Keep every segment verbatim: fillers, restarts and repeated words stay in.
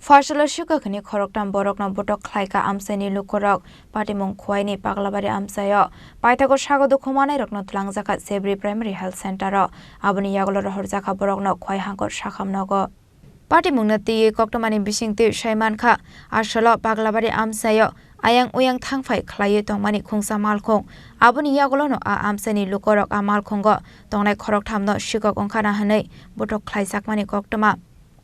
Phaisalo sikok hwnwi khoroktham borokno botok khlaikha amchaini lukurok. Patimung Khwaini Paglabari amchaio paithago sago dukhu manairokno twlangjakha Sebri Primary Health Centero. Aboni yagulo rohorjakha borokno Khwai hangkor sakham nogo. Patimungno twiwi koktwmani bisingtwi sai mankha, asolo Paglabari amchaio ayang uyang thangphai khlaiwi tongmani khungsa malkhung. Aboni yagulono a amchaini lukurok a malkhungo tongnai khorokthamno sikok wngkhana hwnwi botok khlaijakmani koktwma.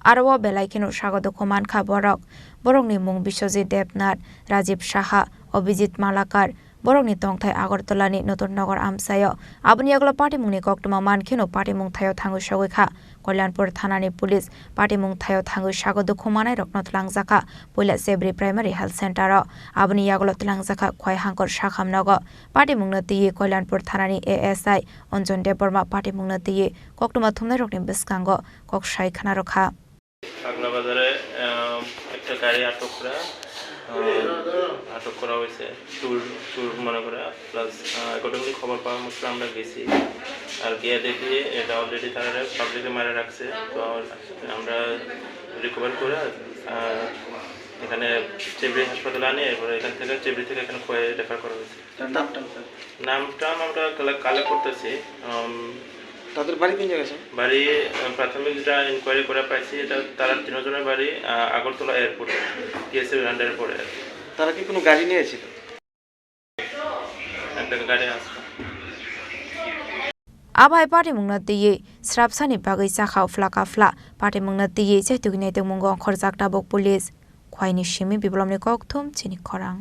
Aro o belai kheno sago dukhu mankha borok. Borokni mung Biswajit Debnath, Rajiv Saha, Abhijit Malakar. Borokni tongthai Agartala ni Notun Nagar amchaio. Aboni yagulo patimungni koktwma mankheno patimung thaio thangwi sogwi kha. Kalyanpur thanani police patimung thaio thangwi sago dukhu manairokno twlangjakha puila Sebri Primary Health Centero. Aboni yagulo twlangjakha Khwai hangkor sakham nogo. Patimungno twiwi Kalyanpur thanani A S I Anjan Debbarma patimungno twiwi koktwma thumnairokni bwskango kok sai khna rwkha. পাগলা বাজারে, আহ, একটা গাড়ি আটক করা, আহ, আটক করা হয়েছে, চুর, চুর মনে করা, প্লাস, আহ, অ্যাকর্ডিংলি খবর পাওয়া মাত্র আমরা গেছি। আর গিয়ে দেখি এটা অলরেডি তারা পাবলিকে মারা রাখছে। তো আমরা রিকভার করে, আহ, এখানে চেবড়ি হাসপাতালে আনি, এরপরে এখান থেকে, চেবড়ি থেকে এখানে খোয়াই রেফার করা হয়েছে। তার নাম টাম, স্যার? নাম টাম আমরা কালে-, কালেক্ট করতেছি। উম, তাদের বাড়ি কোন জায়গায়, স্যার? বাড়ি, আহ, প্রাথমিক যেটা ইনকোয়ারি করে পাইছি, এটা তারা তিনজনের বাড়ি, আহ, আগরতলা এয়ারপোর্টে, টিএসএল আন্ডারে পড়ে আর কি। তারা কি কোনো গাড়ি নিয়ে এসেছিল? একটা গাড়ি আসলো। Abai patimungno twiwi srapsani bagwi chakha uphla kaphla. Patimungno twiwi chaitugwi naitukmungo ongkhorjak tabuk police. Khwaini simi biplopni kokthum chini khorang.